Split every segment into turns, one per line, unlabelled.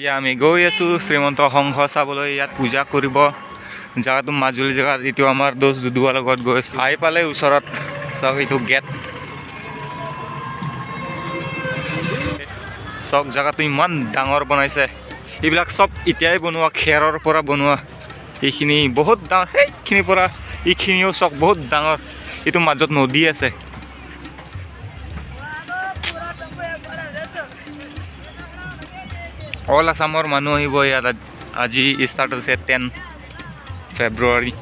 এতিয়া আমি গৈ আছোঁ শ্ৰীমন্ত সংঘ চাবলৈ, ইয়াত পূজা কৰিব। জেগাটো মাজুলী জেগাত, এইটো আমাৰ দোষ দুদুৱাৰ লগত গৈ আছোঁ। আহি পালে ওচৰত চাওক এইটো গেট, চাওক জেগাটো ইমান ডাঙৰ বনাইছে। এইবিলাক চব এতিয়াই বনোৱা, খেৰৰ পৰা বনোৱা। এইখিনি বহুত ডাঙৰ, সেইখিনিৰ পৰা এইখিনিও চাওক বহুত ডাঙৰ। এইটো মাজত নদী আছে। অল আছামৰ মানুহ আহিব ইয়াত। আজি ষ্টাৰ্ট হৈছে 10 ফেব্ৰুৱাৰী।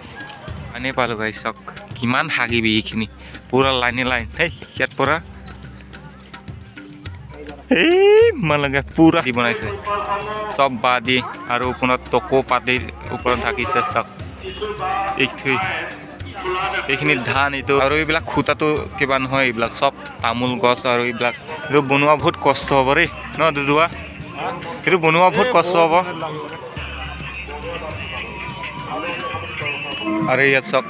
আনি পালোঁ গাইছ, চাওক কিমান হাগিবি এইখিনি পূৰা লাইনে লাইন। সেই ইয়াত পৰা এই লাগে পূৰা দি বনাইছে চব বাঁহ দি, আৰু ওপৰত টকৌ পাতি ওপৰত ঢাকিছে। চাওক এইখিনি ধান এইটো, আৰু এইবিলাক খুটাটো কিবা নহয়, এইবিলাক চব তামোল গছ। আৰু এইবিলাক এইটো বনোৱা বহুত কষ্ট হ'ব দেই ন দুদুৱা, এইটো বনোৱা বহুত কষ্ট হ'ব। আৰু ইয়াত চব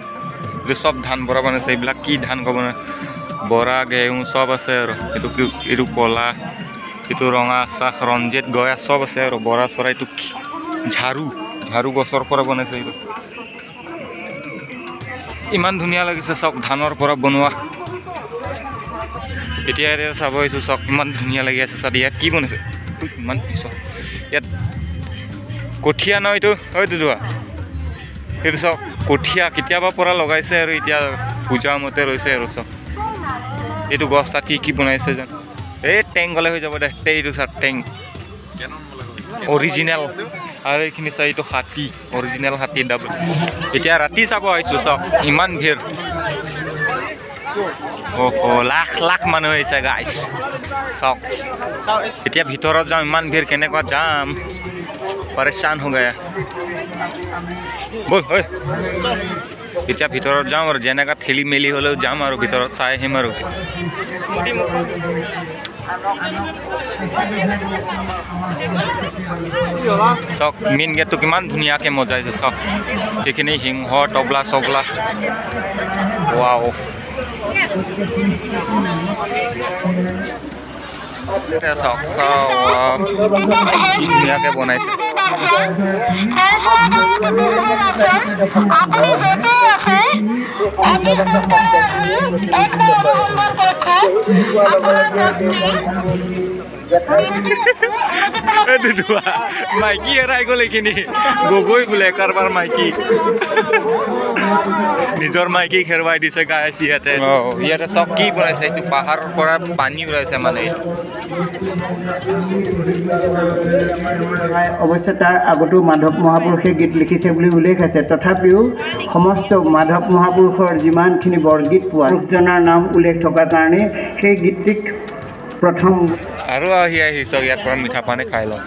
এইটো চব ধান বৰা বনাইছে। এইবিলাক কি ধান ক'ব নহয়, বৰা গেহু চব আছে। আৰু এইটো কি, এইটো কলা, এইটো ৰঙা চাহ, ৰঞ্জিত গয়া চব আছে। আৰু বৰা চৰা এইটো ঝাৰু, ঝাৰু গছৰ পৰা বনাইছে এইটো। ইমান ধুনীয়া লাগিছে চব ধানৰ পৰা বনোৱা। এতিয়া চাব আহিছোঁ, চব ইমান ধুনীয়া লাগি আছে। চাব ইয়াত কি বনাইছে ইমান পিছত, ইয়াত কঠীয়া ন এইটো, হয় দুদুৱা এইটো চাওক কঠীয়া কেতিয়াবা পৰা লগাইছে আৰু এতিয়া পূজা মতে ৰৈছে। আৰু চাওক এইটো গছ তাত কি কি বনাইছে যেন। এই টেং গ'লে হৈ যাব দে, এইটো চাওক টেং অৰিজিনেল। আৰু এইখিনি চাই এইটো হাতী, অৰিজিনেল হাতী ডাবল। এতিয়া ৰাতি চাব আহিছোঁ, চাওক ইমান ভিৰ। অ' লাখ লাখ মানুহ আহিছে গাইছ। চাওক এতিয়া ভিতৰত যাওঁ, ইমান ভিৰ, কেনেকুৱা যাম, পৰেশান হৈ গয়া। ব'ল হয়, এতিয়া ভিতৰত যাওঁ আৰু যেনেকুৱা ঠেলি মেলি হ'লেও যাম আৰু ভিতৰত চাই আহিম। আৰু চাওক মেইন গেটটো কিমান ধুনীয়াকৈ মজাইছে। চাওক সেইখিনি সিংহ তবলা চবলা, ৱাও। চাওক চাওক কি ধুনীয়াকৈ বনাইছে। মাইকী হেৰাই গ'ল এইখিনি, গগৈ বোলে কাৰোবাৰ মাইকী, নিজৰ মাইকীক হেৰুৱাই দিছে গাইছ ইয়াতে। ইয়াতে চব কি বনাইছে, এইটো পাহাৰৰ পৰা পানী ওলাইছে মানে এইটো।
অৱশ্যে তাৰ আগতো মাধৱ মহাপুৰুষে গীত লিখিছে বুলি উল্লেখ আছে, তথাপিও সমস্ত মাধৱ মহাপুৰুষৰ যিমানখিনি বৰগীত পোৱা পুৰুষজনাৰ নাম উল্লেখ থকাৰ কাৰণে সেই গীতটিক প্ৰথম।
আৰু আহি আহি চাওক ইয়াৰ পৰা মিঠা পানী খাই লওঁ।